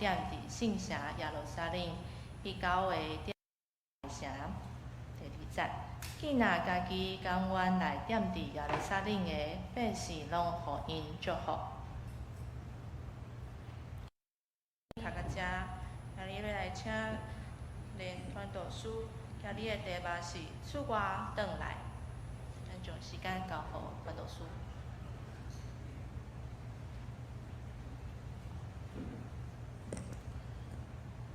踮佇聖城耶路撒冷，彼九个城。第二節，見若家己甘願來踮佇耶路撒冷的百姓，攏予𪜶祝福。讀到遮，今日欲來請連傳道師，今日的題目是出外轉來。咱將時間交予傳道師。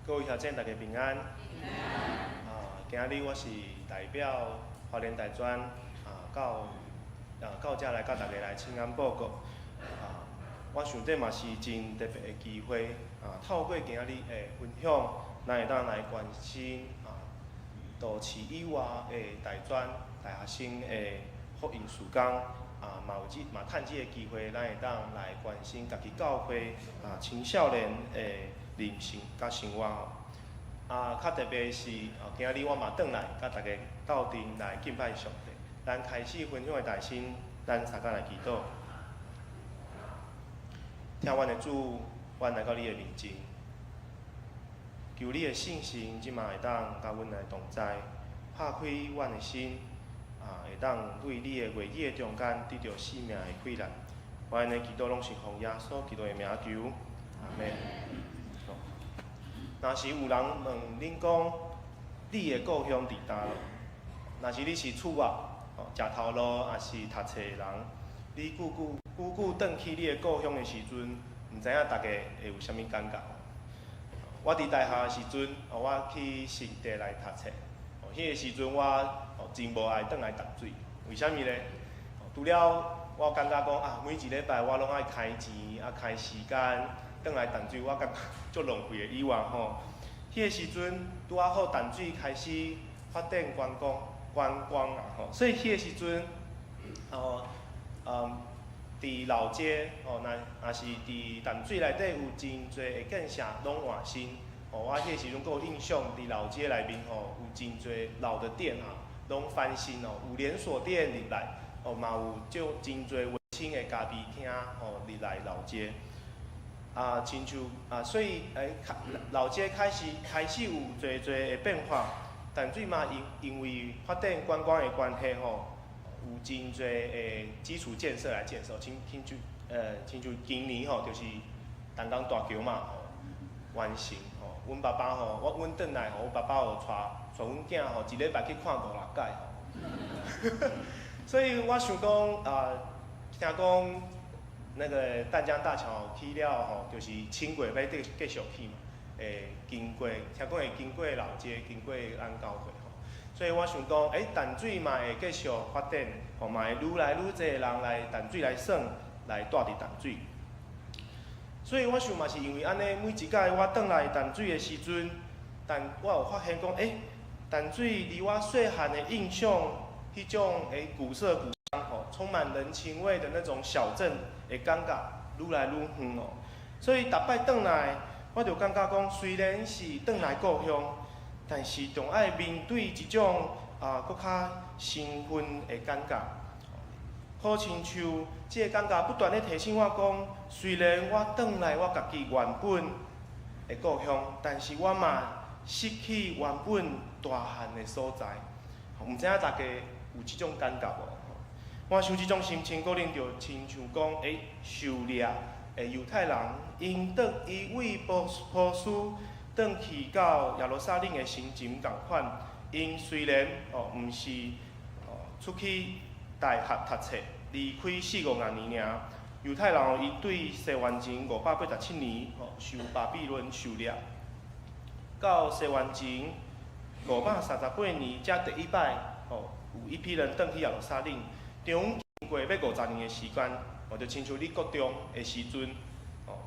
各位鄉長，大家平安。啊，今日我是代表花蓮大專啊，到遮來佮大家來請安報告。啊，我想這嘛是真特別的機會啊，透過今日的分享，咱會當來關心啊，都市以外的大專大學生的福音事工啊，嘛有這嘛趁這个機會，咱會當來關心家己教會啊青少年的人生佮生活吼。啊，較特別是，哦，今日我嘛轉來，佮大家鬥陣來敬拜上帝。咱開始分享的大先，咱相共來祈禱。疼阮的主，阮來到你的面前，求你的聖神這馬會當佮阮來同在，拍開阮的心，啊，會當對你的話語的中間得著生命的氣力。阮的祈禱攏是奉耶穌基督的名求，阿們。若是有人問恁講，你的故鄉佇佗落？若是你是出外，哦，食頭路，抑是讀冊的人，你久久久久轉去你的故鄉的時陣，毋知影大家會有啥物感覺？我佇大學的時陣，哦，我去新竹來讀冊，哦，彼个時陣我哦真無愛轉來淡水，為啥物咧？除了我感覺講啊，每一禮拜我攏愛開錢啊，開時間。轉來淡水，我感覺足浪費的以外吼，彼个時陣拄仔好淡水開始發展觀光觀光啊吼，所以彼个時陣，哦，佇老街吼，若若是佇淡水內底有真濟的建設攏換新，吼，我彼个時陣閣有印象，佇老街內面吼有真濟老的店啊，攏翻新哦，有連鎖店入來，哦，嘛有足真濟文青的咖啡廳吼入來老街。啊，親像啊，所以老街開始有濟濟的變化，淡水嘛因為發展觀光的關係吼，有真濟的基礎建設來建設，親像今年吼就是淡江大橋嘛吼完成吼，阮爸爸吼，阮轉來吼，阮爸爸有帶帶阮囝吼，一禮拜去看五六擺吼，所以我想講啊，聽講。那個淡江大橋起了吼，就是輕軌欲繼續起嘛，會經過，聽講會經過老街，經過咱教會吼，所以我想講，淡水嘛會繼續發展，吼嘛會愈來愈濟人來淡水來耍，來蹛佇淡水。所以我想嘛是因為按呢，每一擺我轉來淡水的時陣，但我有發現講，淡水離我細漢的印象，彼種古色古香吼，充滿人情味的那種小鎮的感覺愈來愈遠哦。所以逐擺轉來，我就感覺講，雖然是轉來故鄉，但是總愛面對一種啊，閣較身份的感覺。好親像這個感覺不斷咧提醒我講，雖然我轉來我家己原本的故鄉，但是我嘛失去原本大漢的所在。毋知影大家有這種感覺無？我想這種心情可能就親像講，受掠的猶太人，𪜶轉伊為波斯轉去到耶路撒冷的心情仝款。𪜶雖然哦，毋是哦出去大學讀冊，離開四五十年爾，猶太人哦，伊對西元前587年哦受巴比倫受掠，到西元前538年才第一擺哦，有一批人轉去耶路撒冷。中經過欲50年的時間，哦，就親像你國中的時陣，哦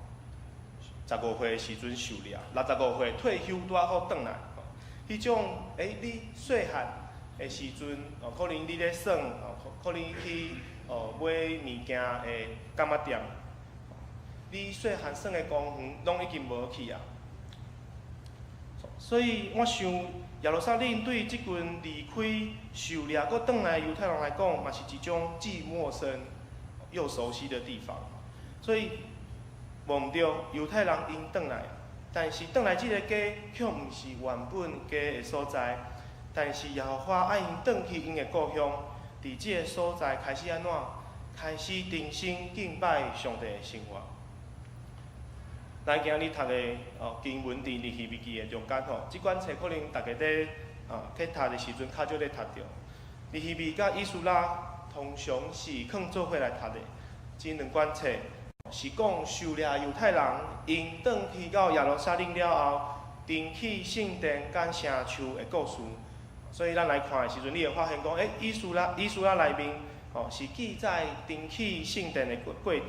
，15歲的時陣受掠，65歲退休拄仔好轉來，哦，彼種你細漢的時陣，哦，可能你咧耍，哦，可能去哦買物件的柑仔店，你細漢耍的公園攏已經無去啊。所以我想，耶路撒冷對這群離開受掠閣轉來猶太人來講，嘛是一種既陌生又熟悉的地方。所以，無毋對，猶太人𪜶轉來，但是轉來這个家，卻毋是原本家的所在。但是耶和華愛𪜶轉去𪜶的故鄉，佇這个所在開始按怎？開始重新敬拜上帝的生活。咱今日讀的哦經文佇尼希米記的中間吼，這款冊可能逐家咧啊去讀的時陣較少咧讀著。尼希米佮以斯拉通常是囥做伙來讀的，這兩款冊是講受掠猶太人𪜶轉去到耶路撒冷了後，重起聖殿佮城牆的故事。所以咱來看的時陣，你會發現講，以斯拉內面吼是記載重起聖殿的過程。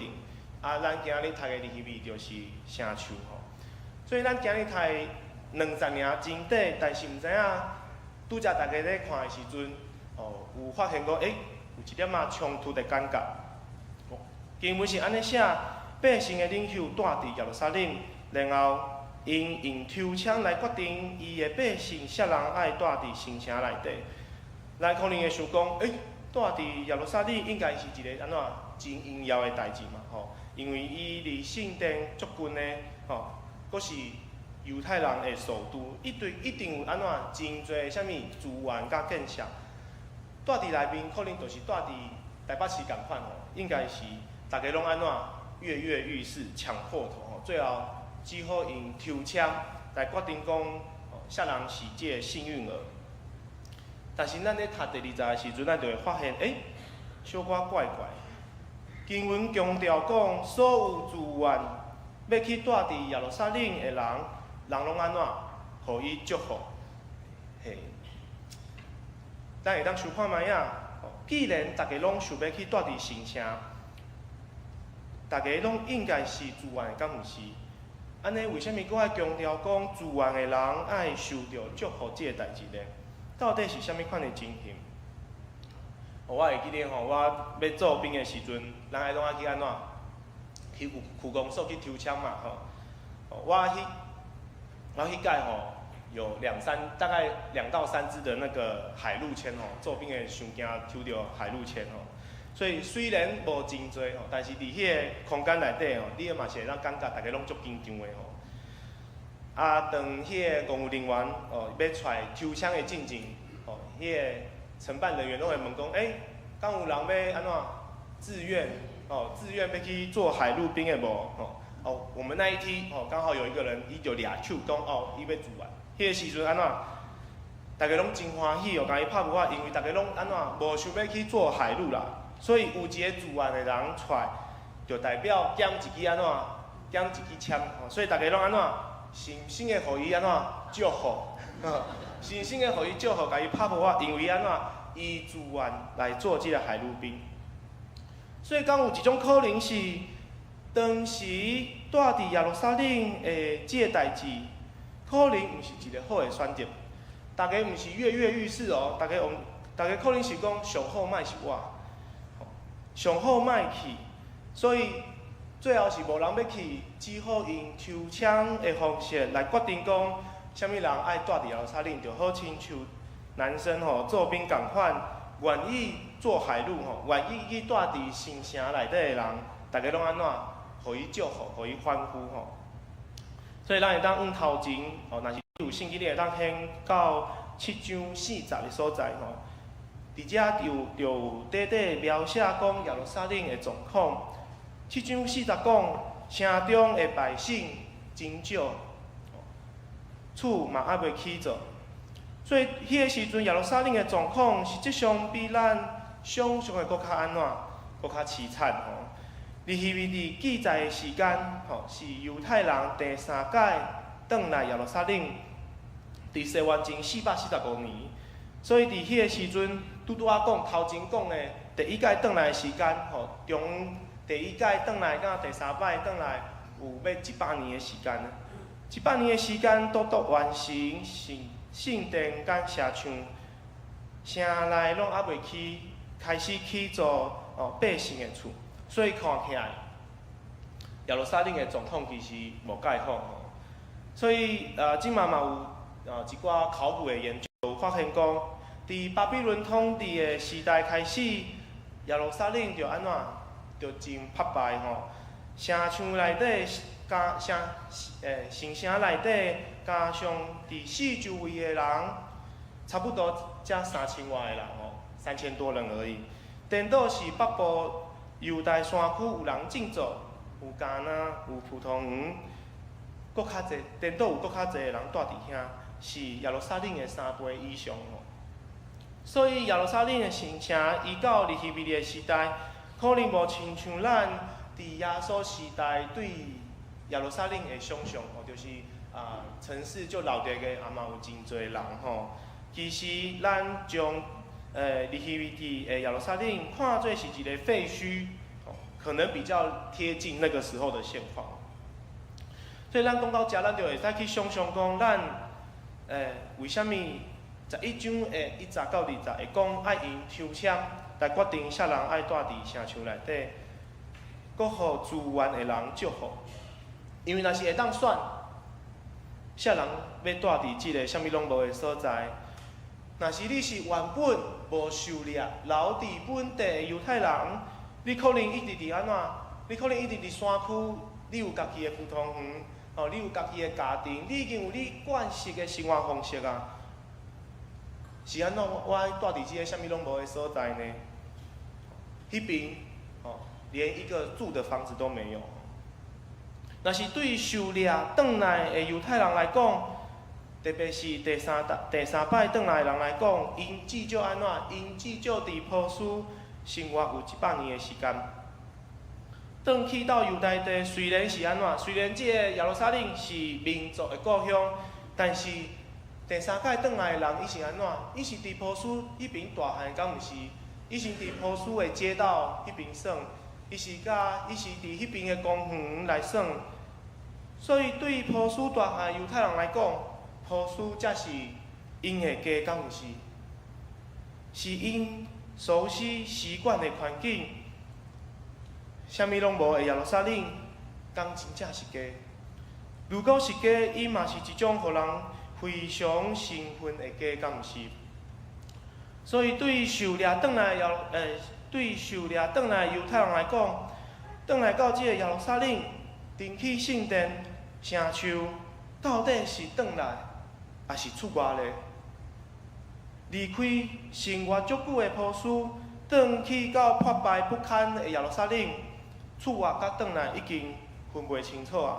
啊，咱今日讀的尼希米就是城牆吼。所以咱今日讀的兩節爾真短，但是毋知影拄才逐家咧看的時陣，吼有發現講，有一點仔衝突的感覺。經文是按呢寫，百姓的領袖住佇耶路撒冷，然後𪜶用抽籤來決定伊的百姓啥人愛住佇新城內底。咱可能會想講，住佇耶路撒冷應該是一个按怎真榮耀的代誌嘛，吼，因為伊離聖殿足近的，吼，閣是猶太人的首都，一定有按怎真濟啥物資源佮建設。住佇內面可能就是住佇台北市仝款吼，應該是逐家攏按怎躍躍欲試搶破頭吼，最後只好用抽籤來決定講，啥人是這个幸運兒。但是咱咧讀第二節的時陣，咱就會發現，小可怪怪。經文強調講，所有自願欲去住佇耶路撒冷的人，人攏按怎，予伊祝福。嘿，咱會當想看覓仔？既然逐家攏想欲去住佇新城，逐家攏應該是自願的，敢毋是？按呢，為啥物閣愛強調講自願的人愛受著祝福這个代誌呢？到底是啥物款的情形？我會記得吼，我欲做兵的時陣，人愛攏愛去按怎？去區公所去抽籤嘛吼。我彼屆吼有兩三，大概2到3支的那個海陸籤吼，做兵的傷驚抽著海陸籤吼。所以雖然無真濟吼，但是佇彼个空間內底吼，你嘛是會當感覺逐家攏足緊張的吼。啊，當彼个公務人員哦欲出來抽籤的進前，吼，彼个承辦人員攏會問講，敢有人欲按怎自願哦，自願欲去做海陸兵的無？吼，哦，我們那一梯哦，剛好有一個人，伊就掠手講，哦，伊欲自願。彼个時陣按怎？逐家攏真歡喜哦，共伊拍噗仔，因為逐家攏按怎無想欲去做海陸啦，所以有一个自願的人出來，就代表減一支按怎，減一支籤，所以逐家攏按怎，深深的予伊按怎祝福，深深的予伊祝福，共伊拍噗仔，因為按怎，伊自願來做這个海陸兵。所以，敢有一種可能是，當時住佇耶路撒冷的這个代誌，可能毋是一个好的選擇。逐家毋是躍躍欲試哦，逐家可能是講上好莫是我，上好莫去，所以最後是無人欲去，只好用抽籤的方式來決定講，啥物人愛住佇耶路撒冷，就好親像男生吼做兵仝款，願意做海陸吼，願意去住佇新城內底的人，逐家攏按怎，予伊祝福，予伊歡呼吼。所以咱會當往頭前，吼，若是有興趣，你會當掀到7章4節的所在吼。佇遮就有短短描寫講耶路撒冷的狀況。7章4節講，城中的百姓真少，厝嘛猶未起造。所以彼個時陣耶路撒冷的狀況，實際上比咱想象的閣較按怎，閣較淒慘吼。尼希米佇記載的時間，吼，是猶太人第三擺轉來耶路撒冷，佇西元前445年。所以佇彼個時陣，拄拄仔講頭前講的第一擺轉來的時間，吼，中第一擺轉來佮第三擺轉來，有欲100年的時間。100年的時間，拄拄完成聖殿佮城牆，城內攏猶未起，開始起造哦百姓的厝，所以看起來耶路撒冷的狀況其實無蓋好吼。所以這馬嘛有一寡考古的研究發現講，佇巴比倫統治的時代開始，耶路撒冷就按怎，就真破敗吼。城牆內底加城欸，城內底加上佇四周圍的人，差不多才三千外个人哦，3000多人而已。顛倒是北部猶大山區有人種作，有橄欖，有葡萄園，閣較濟，顛倒有閣較濟的人蹛佇遐，是耶路撒冷的3倍以上哦。所以耶路撒冷的新城，伊到尼希米的時代，可能無親像咱佇耶穌時代對耶路撒冷的想象吼，就是啊城市足鬧熱的，也嘛有真濟人吼。其實咱將尼希米記的耶路撒冷看做是一個廢墟，可能比較貼近那個時候的現況。所以咱講到遮，咱就會使去想象講，咱為啥物11章的1節到2節會講愛用抽籤來決定啥人愛蹛佇城牆內底，閣予自願的人祝福。因為若是會當選，啥人欲蹛佇這個啥物攏無的所在？若是你是原本無受掠、留佇本地的猶太人，你可能一直佇按怎？你可能一直佇山區，你有家己的葡萄園，哦，你有家己的家庭，你已經有你慣習的生活方式啊。是按怎？我愛蹛佇這个啥物攏無的所在呢？彼邊，哦，連一個住的房子都沒有。若是對受掠轉來的猶太人來講，特別是第三擺轉來的人來講，𪜶至少按怎？𪜶至少佇波斯生活有100年的時間。轉去到猶大地，雖然是按怎？雖然這個耶路撒冷是民族的故鄉，但是第三擺轉來的人，伊是按怎？伊是佇波斯彼邊大漢，敢毋是？伊是佇波斯的街道彼邊耍，伊是佇彼邊的公園來耍。所以對波斯大漢猶太人來講，波斯才是𪜶的家，敢毋是？是𪜶熟悉習慣的環境，啥物攏無的耶路撒冷，敢真正是家？如果是家，伊嘛是一種予人非常興奮的家，敢毋是？所以對受掠轉來耶，對受掠轉來猶太人來講，轉來到這个耶路撒冷，重起聖殿、城牆，到底是轉來，抑是出外咧？離開生活足久的波斯，轉去到破敗不堪的耶路撒冷，出外佮轉來已經分袂清楚啊！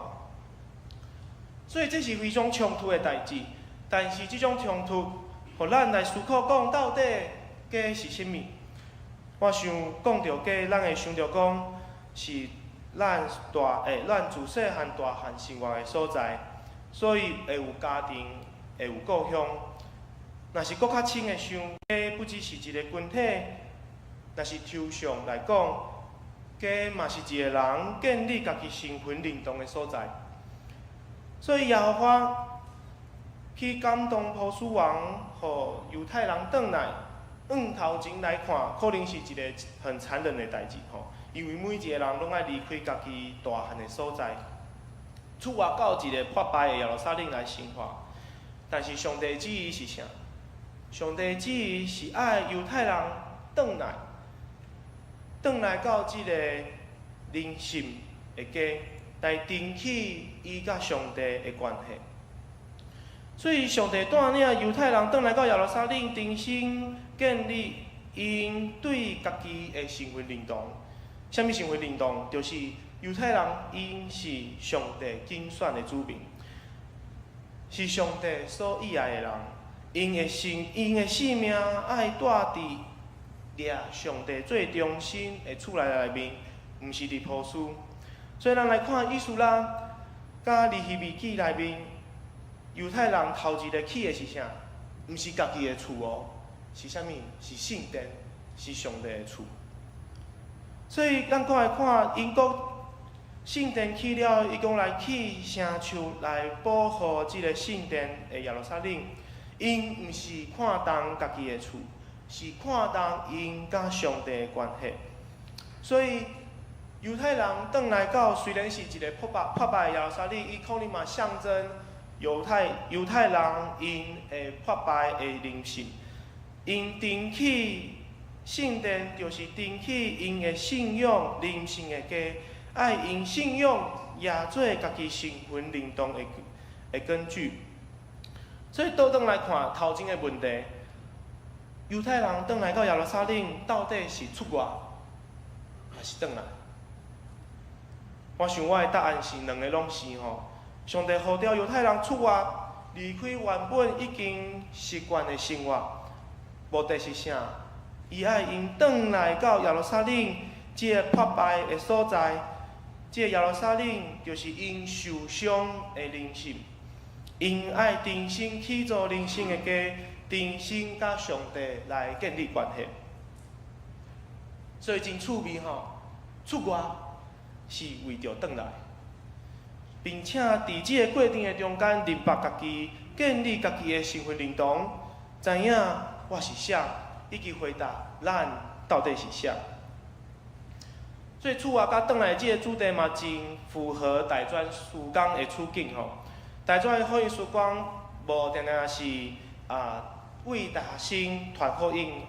所以這是非常衝突的代誌，但是這種衝突，予咱來思考講到底家是啥物？我想講著家，咱會想著講是咱自細漢大漢生活的所在，所以會有家庭，會有故鄉。若是閣較深的想，家不只是一個群體，若是抽象來講，家嘛是一個人建立家己身份認同的所在。所以耶和華去感動波斯王，予猶太人轉來，向頭前來看，可能是一個很殘忍的代誌吼，因為每一個人攏愛離開家己大漢的所在，出外到一個破敗的耶路撒冷來生活。但是上帝旨意是啥？上帝旨意是愛猶太人轉來，轉來到這個靈性的家，來重起伊佮上帝的關係。所以上帝帶領猶太人轉來到耶路撒冷，重新建立𪜶對家己的身份認同。啥物身份認同？就是猶太人𪜶是上帝揀選的子民，是上帝所喜愛的人。𪜶的性命愛蹛佇掠上帝做中心的厝內內面，毋是佇波斯。所以咱來看以斯拉佮尼希米記內面，猶太人頭一个起的是啥？毋是家己的厝哦，是啥物？是聖殿，是上帝的厝。所以咱閣來看𪜶國聖殿起了，伊講來起城牆來保護這个聖殿的耶路撒冷。𪜶毋是看重家己的厝，是看重𪜶佮上帝的關係。所以猶太人轉來到，雖然是一个破敗的耶路撒冷，伊可能嘛象徵猶太人𪜶的破敗的靈性。𪜶重起聖殿，就是重起𪜶的信仰靈性的家，愛用信仰也做家己身份認同的根據。所以倒轉來看頭前的問題，猶太人轉來到耶路撒冷，到底是出外，還是轉來？我想我的答案是兩個攏是吼。上帝呼召猶太人出外，離開原本已經習慣的生活，目的是啥？伊愛𪜶轉來到耶路撒冷這个破敗的所在，這个耶路撒冷就是𪜶受傷的人心，𪜶愛重新起造人生的家，重新佮上帝來建立關係。所以真趣味吼，出外是為著轉來，並且佇這个過程的中間，明白家己，建立家己的身份認同，知影我是啥，以及回答咱到底是啥。所以出外佮轉來這个主題嘛，真符合大專事工的處境吼。大專的福音事工無定定是為大學生傳福音，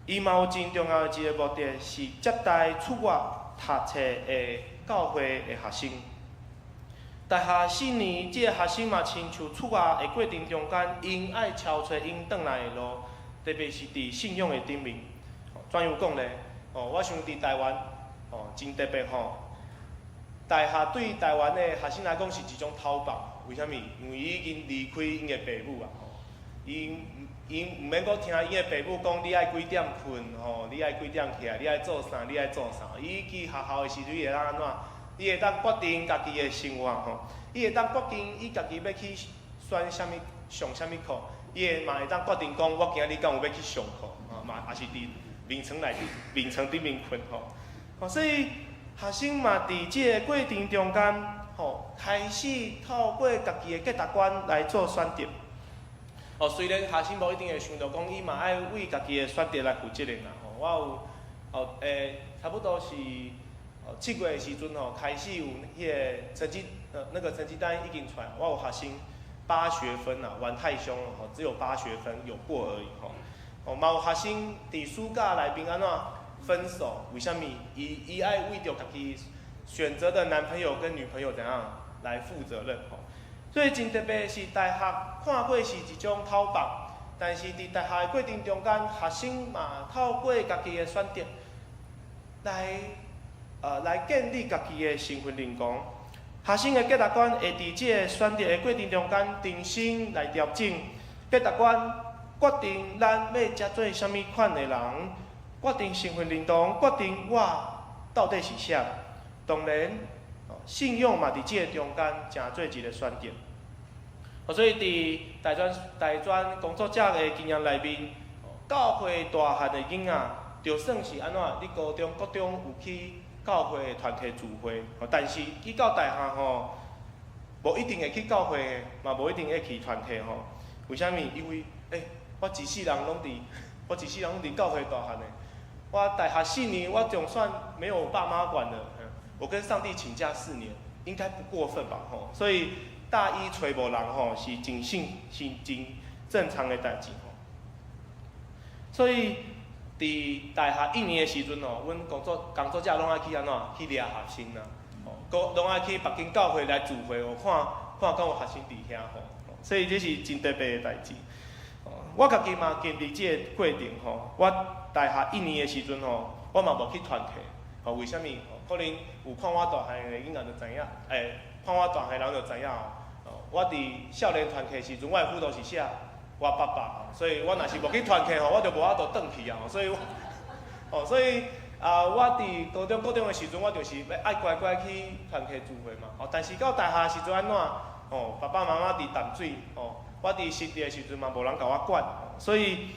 伊嘛有真重要的一个目的是接待出外讀冊的教會的學生。大學四年，這个學生嘛親像出外的過程中間，𪜶愛超揣𪜶轉來的路，特別是佇信仰的頂面。怎樣講咧？哦，我想佇台灣，哦，真特別吼。大學對台灣的學生來講是一種逃放，為啥物？因為伊已經離開𪜶的爸母啊，吼。𪜶毋免閣聽𪜶的爸母講，你愛幾點睏，吼，你愛幾點起來，你愛做啥，你愛做啥。伊去學校的時陣，伊會當按怎？伊會當決定家己的生活，吼。伊會當決定伊家己欲去選啥物上啥物課，伊會嘛會當決定講，我今仔日敢有欲去上課，吼，嘛也是佇眠床內底、眠床頂面睏，吼。吼，所以學生嘛佇這个過程中間，吼，開始透過家己的價值觀來做選擇。哦，雖然學生無一定會想著講，伊嘛愛為家己的選擇來負責任啦。吼，我有，哦，差不多是7月的時陣吼，開始有彼个成績，那個成績單已經出來，我有學生8學分啊，玩太兇了吼，只有八學分有過而已吼。哦，嘛有學生佇暑假內面按怎分手？為啥物？伊愛為著家己選擇的男朋友跟女朋友怎樣來負責任吼。所以真特別是大學看過是一種逃放，但是佇大學的過程中間，學生嘛透過家己的選擇來建立家己的身份認同。學生的價值觀會佇這个選擇的過程中間重新來調整。價值觀決定咱欲成做啥物款的人，決定身份認同，決定我到底是啥。當然，信仰嘛佇這個中間成做一个選擇。所以佇大專工作者的經驗內面，教會大漢的囡仔，就算是按怎，你高中、國中有去教會團契聚會，但是去到大學吼，無一定會去教會，嘛無一定會去團契吼。為啥物？因為我一世人攏佇教會大漢的。我大學四年，我總算沒有爸媽管了。我跟上帝請假四年，應該不過分吧？吼，所以大一揣無人吼，是真正是真正常的代誌吼。所以佇大學一年的時陣吼，阮工作者攏愛去按怎去掠學生啊，吼，攏愛去別間教會來聚會哦，看看敢有學生佇遐吼。所以這是真特別的代誌。我家己嘛經歷這个過程吼，我大學一年的時陣吼，我嘛無去團契，吼，為啥物？可能有看我大漢的囡仔就知影，看我大漢的人就知影哦。我佇少年團契時陣，我的輔導是啥？我爸爸，所以我若是無去團契吼，我就無法度轉去啊。所以，哦，所以啊，我佇高中、國中的時陣，我就是欲愛乖乖去團契聚會嘛。哦，但是到大學時陣按怎？哦，爸爸媽媽佇淡水，哦，我佇實地的時陣嘛，無人共我管，所以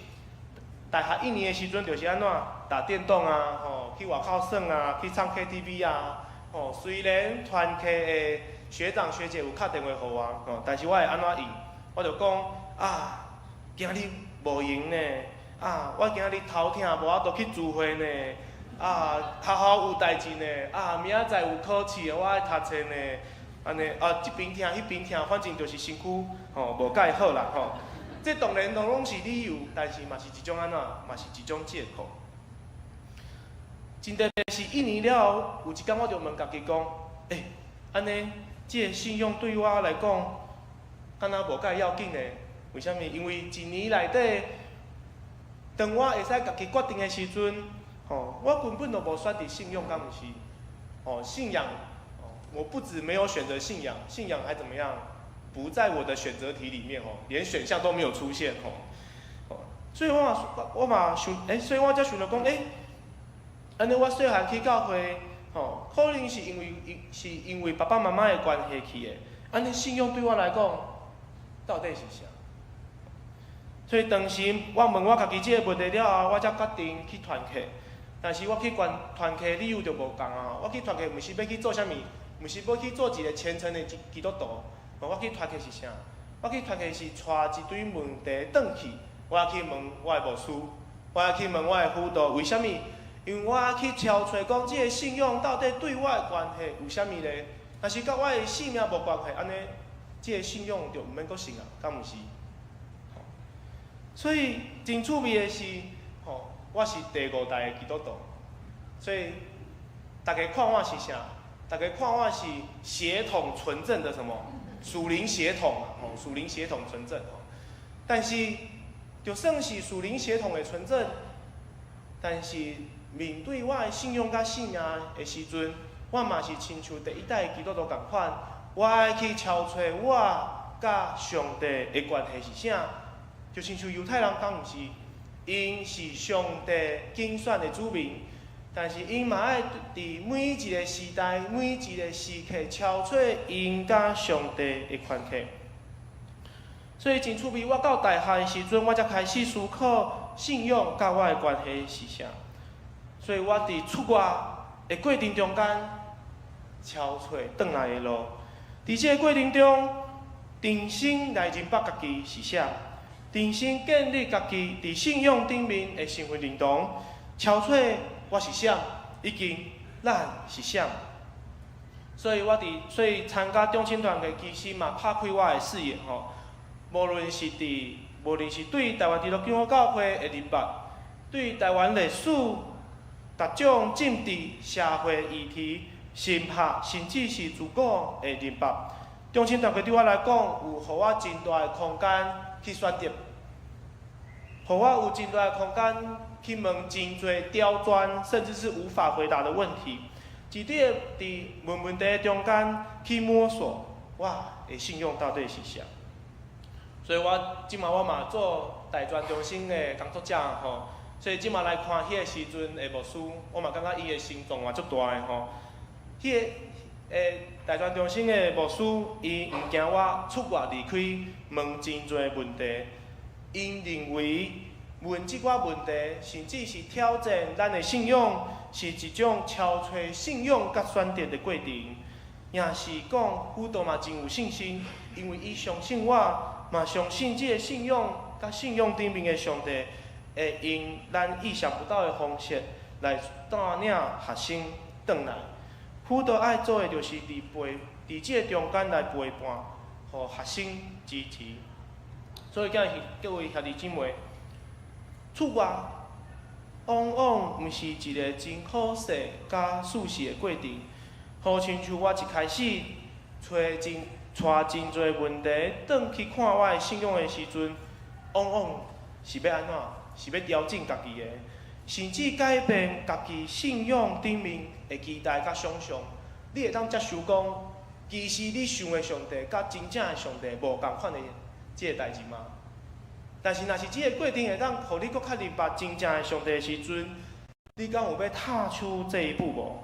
大學一年的時陣就是按怎打電動啊，吼，去外口耍啊，去唱 KTV 啊，吼，雖然團契的學長學姐有敲電話予我，吼，但是我會按怎應？我就講啊，今日無閒呢，啊，我今日頭疼，無法度去聚會呢，啊，學校有代誌呢，啊，明仔載有考試，我愛讀冊呢，按呢，啊，這邊疼彼邊疼，反正就是身軀吼無蓋好啦吼。這當然攏攏是理由，但是嘛是一種按怎，嘛是一種借口。真特別是一年了後，有一工我就問家己講：欸，按呢，這个信仰對我來講，敢若無蓋要緊呢？為啥物？因為一年內底，當我會使家己決定的時陣，吼，我根本就無選擇信仰，敢毋是？哦，信仰，我不止沒有選擇信仰，信仰還怎麼樣？不在我的選擇題裡面，吼，連選項都沒有出現，吼。所以我嘛，我嘛想，欸，所以我才想著講，欸，按呢我細漢去教會，吼，可能是因為爸爸媽媽的關係去的。按呢信仰對我來講，到底是啥？所以當時我問我家己這个問題了後，我才決定去團契。但是我去團團契理由就無仝啊！我去團契毋是欲去做啥物，毋是欲去做一个虔誠的基督徒。我去團契是啥？我去團契是帶一堆問題轉去，我去問我的牧師，我去問我的輔導，為啥物？因為我去敲揣講，這个信仰到底對我的關係有啥物咧？若是佮我的性命無關係，按呢，這个信仰就毋免閣信啊，敢毋是？所以真趣味的是，吼，我是第五代的基督徒，所以大家看我是啥？大家看我是血統純正的什麼？屬靈血統啊，吼，屬靈血統純正吼。但是，就算是屬靈血統的純正，但是面對我的信仰佮性命的時陣，我嘛是親像第一代基督徒仝款，我愛去敲揣我佮上帝的關係是啥？就親像猶太人敢毋是？𪜶是上帝揀選的子民，但是𪜶嘛愛佇每一个時代、每一个時刻敲揣𪜶佮上帝的關係。所以真趣味，我到大學的時陣，我才開始思考信仰佮我的關係是啥。所以我佇出外的過程中間，敲揣轉來的路。佇這个過程中，重新來認捌家己是啥，重新建立家己佇信仰頂面的身份認同，敲揣我是啥，以及咱是啥。所以我佇所以參加中青團契，其實嘛拍開我的視野吼。無論是對台灣基督長老教會的認捌，對台灣歷史、各種政治、社會議題、神學，甚至是自我的認捌，中青團契對我來講，有予我真大的空間去選擇，予我有真大的空間去問真濟刁鑽，甚至是無法回答的問題。佇問問題的中間去摸索，我的信仰到底是啥？所以我這馬我嘛做大專中心的工作者吼，所以這馬來看彼个時陣的牧師，我嘛感覺伊的心臟嘛足大的吼。彼个大專中心的牧師，伊毋驚我出外離開，問真濟問題。𪜶認為問這寡問題，甚至是挑戰咱的信仰，是一種敲揣信仰佮選擇的過程。也是講，輔導嘛真有信心，因為伊相信我，嘛相信這个信仰佮信仰頂面的上帝，會用咱意想不到的方式來帶領學生轉來。輔導愛做的就是佇這个中間來陪伴，予學生支持。所以，各位兄弟姊妹，出外往往毋是一个真可惜佮舒適的過程。好親像我一開始帶真濟問題，轉去看我的信仰的時陣，往往是欲按怎？是欲調整家己的，甚至改變家己信仰頂面的期待佮想象。你會當接受講，其實你想的上帝佮真正的上帝無仝款的這个代誌嗎？但是，若是這个過程會當予你閣較明白真正的上帝的時陣，你敢有欲踏出這一步無？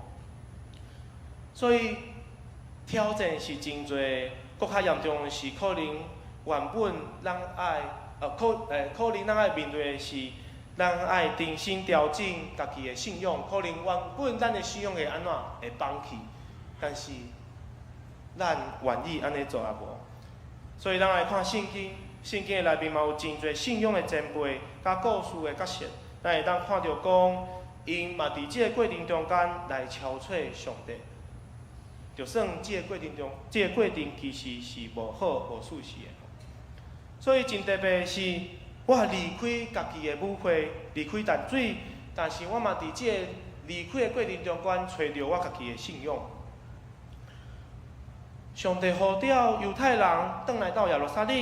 所以挑戰是真濟，閣較嚴重的是，可能原本咱愛，可能咱愛面對的是，咱愛重新調整家己的信仰。可能原本咱的信仰會按怎會放棄，但是咱願意按呢做抑無？所以咱來看聖經，聖經的內面嘛有真濟信仰的前輩佮故事的角色，咱會當看著講，𪜶嘛佇這个過程中間來敲揣上帝。就算這个過程中，這个過程其實是無好無舒適的。所以真特別是，我離開家己的母會，離開淡水，但是我嘛佇這个離開的過程中間，揣著我家己的信仰。上帝呼召猶太人轉來到耶路撒冷，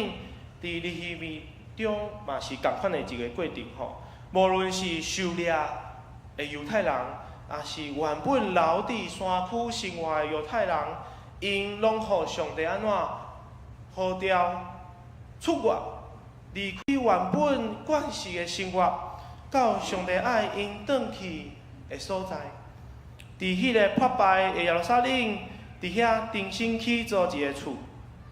佇尼希米中嘛是仝款的一个過程吼。無論是受掠的猶太人，抑是原本留佇山區生活的猶太人，𪜶攏予上帝按怎呼召出外，離開原本慣勢的生活，到上帝愛𪜶轉去的所在。佇彼个破敗的耶路撒冷，佇遐重新起造一个厝，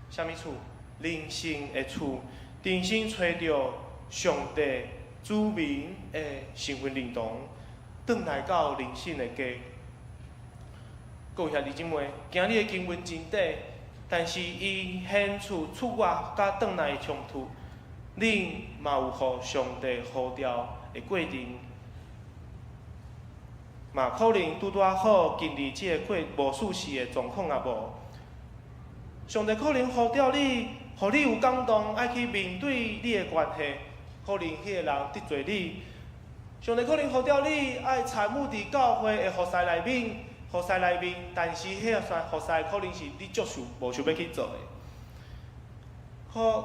啥物厝？靈性的厝，重新揣著上帝子民的身份認同，轉來到靈性的家。各位兄弟姊妹，今日的經文真短，但是伊顯出出外佮轉來的衝突，恁嘛有予上帝呼召的過程，嘛可能拄拄仔好經歷這个過無舒適的狀況也無。上帝可能呼召你，予你有感動，愛去面對你的關係，可能彼个人得罪你。上帝可能呼召你愛參與佇教會的服侍內面，服侍內面，但是彼个服侍可能是你足想無想欲去做的。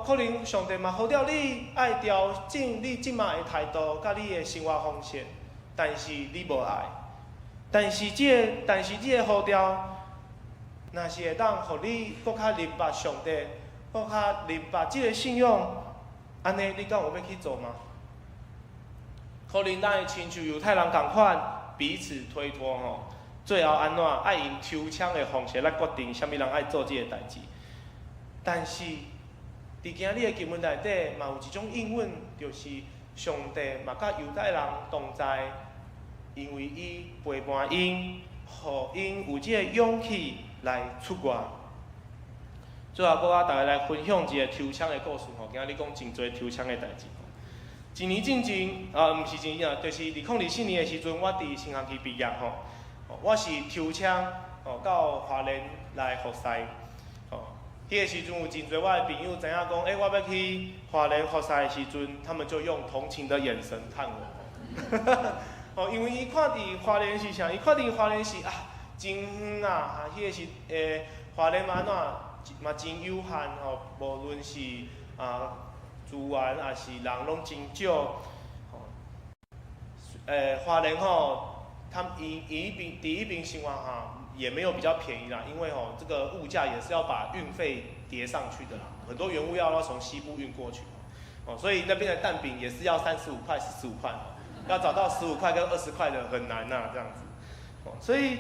可能上帝嘛呼召你愛調整你這馬的態度，佮你的生活方式，但是你無愛。但是這个呼召，若是會當予你閣較明白上帝，閣較明白這个信仰，按呢你敢有欲去做嗎？可能咱會親像猶太人仝款，彼此推脫吼，最後按怎愛用抽籤的方式來決定啥物人愛做這个代誌。但是，佇今日的經文內底，嘛有一種應允，就是上帝嘛佮猶太人同在，因為伊陪伴𪜶，予𪜶有這个勇氣來出外。最後，閣佮大家來分享一个抽籤的故事吼。今日講真濟抽籤的代誌。一年進前，啊，毋是一年啊，就是2024年的時陣，我佇新學期畢業吼。我是抽籤哦，到花蓮來服侍。吼，彼个時陣有真濟我的朋友知影講，欸，我欲去花蓮服侍的時陣，他們就用同情的眼神看我。哦，因為伊看佇花蓮是啥？伊看佇花蓮是啊，真遠啊！啊，彼个是花蓮嘛按怎嘛真有限吼，無論是啊資源抑是人攏真少。吼，花蓮吼，他們伊伊彼邊佇彼邊生活哈，也沒有比較便宜啦，因為吼這個物價也是要把運費疊上去的啦，很多原物料要從西部運過去，哦，所以那邊的蛋餅也是要35塊、45塊，要找到十五塊跟20塊的很難吶，這樣子，哦，所以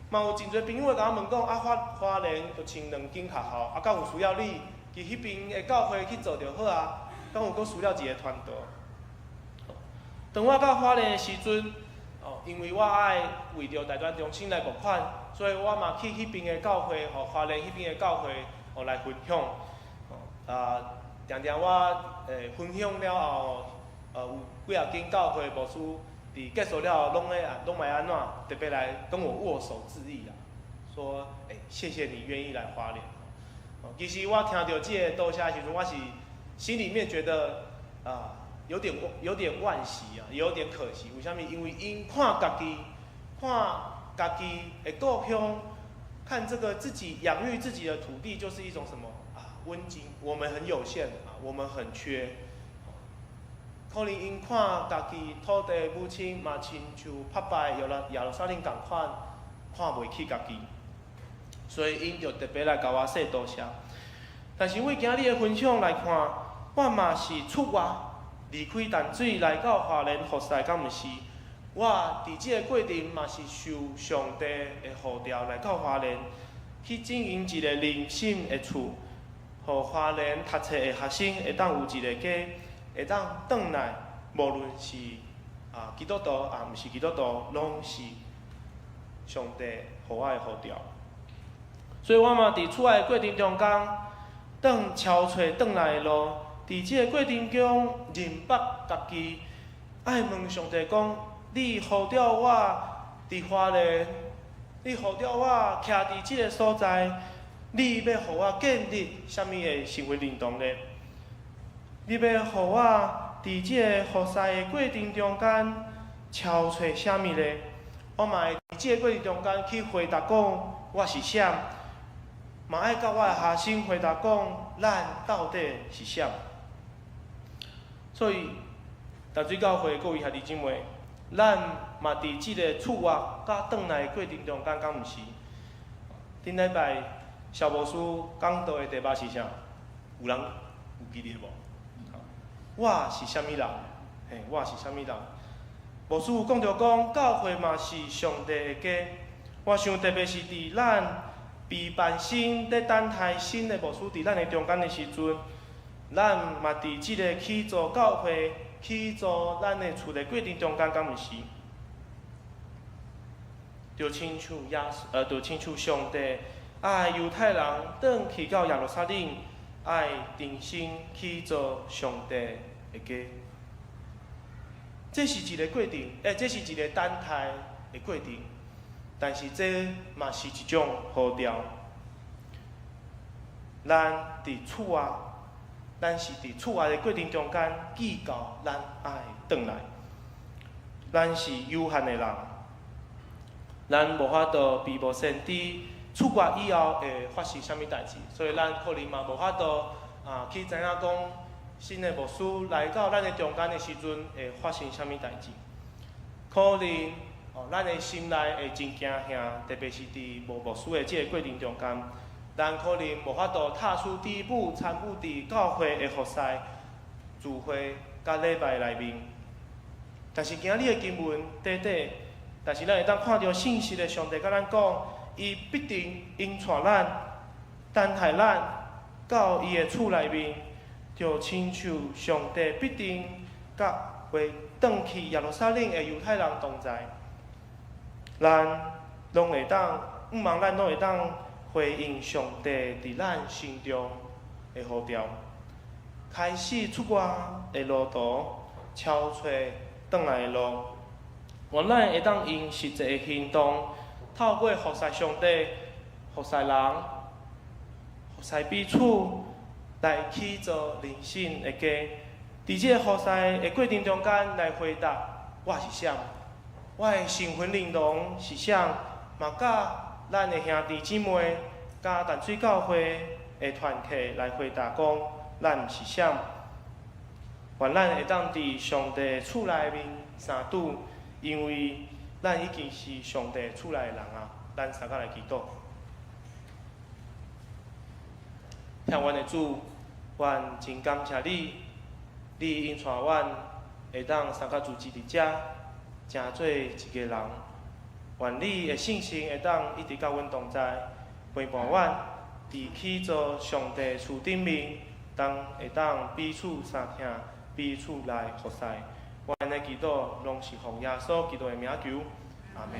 嘛有真濟朋友會共我問講，啊，花蓮就親兩間學校，啊，敢有需要你去彼邊的教會去做就好啊，敢有閣需要一個傳道？當我到花蓮的時陣，哦，因為我愛為著大專中心來募款，所以我嘛去彼邊的教會，吼，花蓮彼邊的教會，哦，來分享。哦，啊，定定我分享了後，有幾若間教會牧師佇結束了後，攏會啊，攏會按怎特別來跟我握手致意啊，說，欸，謝謝你願意來花蓮。哦，其實我聽到這个多謝的時陣，我是心裡面覺得啊，有點惋惜啊，有點可惜。為啥物？因為𪜶看家己，看家己的故鄉，看這個自己養育自己的土地，就是一種什麼啊？溫情，我們很有限啊，我們很缺。可能𪜶看家己土地母親嘛，親像破敗耶路撒冷仝款，看袂起家己，所以𪜶就特別來共我說多謝。但是為今日的分享來看，我嘛是出外離開淡水來到花蓮服侍，敢毋是？我佇這个過程嘛是受上帝的呼召來到花蓮，去經營一个靈性的厝，予花蓮讀冊的學生會當有一个家，會當轉來，無論是啊基督徒啊，毋是基督徒，攏是上帝予我的呼召。所以我嘛佇出外的過程中間，當敲揣轉來的路，佇這个過程中認捌家己，愛問上帝講：你呼召我佇花蓮，你呼召我徛佇這个所在，你欲予我建立啥物的身份認同呢？你欲予我佇這个服侍的過程中間，敲揣啥物呢？我嘛會佇這個過程中間去回答講我是啥，嘛愛佮我的學生回答講咱到底是啥。所以，淡水教會各位兄弟姊妹，咱嘛佇這個出外佮轉來的過程中間，敢毋是？頂禮拜蕭牧師講道的題目是啥？有人有記得無？我是啥物人？嘿，我是啥物人？牧師有講著講，教會嘛是上帝的家。我想特別是佇咱備辦新咧等待新的牧師佇咱的中間的時陣，咱嘛佇這個起造教會、起造咱的厝的過程中間，敢毋是？就親像耶穌，就親像上帝愛猶太人轉去到耶路撒冷，愛重新起造上帝的家。這是一個過程，這是一個等待的過程，但是這嘛是一種呼召。咱佇厝外，咱是佇厝外的過程中間，記到咱愛轉來。咱是有限的人，咱無法度預無先知出國以後會發生啥物代誌，所以咱可能嘛無法度啊去知影講新的牧師來到咱的中間的時陣會發生啥物代誌。可能哦，咱的心內會真驚嚇，特別是佇無牧師的這個過程中間，咱可能無法度踏出第一步，參與佇教會的服侍、聚會佮禮拜內面。但是今日的經文短短，但是咱會當看著信實的上帝佮咱講，伊必定引帶咱，等待咱到伊的厝內面，就親像上帝必定佮會轉去耶路撒冷的猶太人同在。咱攏會當，向望咱攏會當回應上帝佇咱心中的呼召，開始出外的路途，敲揣轉來的路。願咱會當用實際的行動，透過服侍上帝、服侍人、服侍彼此，來起造人生的家。佇這個服侍的過程中間，來回答我是啥，我的身份認同是啥，嘛佮咱的兄弟姊妹、佮淡水教會的團體來回答講，咱是啥。願咱會當佇上帝厝內面相拄，因為咱已經是上帝厝內的人啊！咱相共來祈禱。疼阮的主，阮真感謝你，你引帶阮會當相共聚集佇遮，成做一家人。願你的聖神會當一直佮阮同在，陪伴阮佇起造上帝厝頂面，當會當彼此相疼，彼此來服侍。阮的祈禱攏是奉耶穌基督的名求，阿們。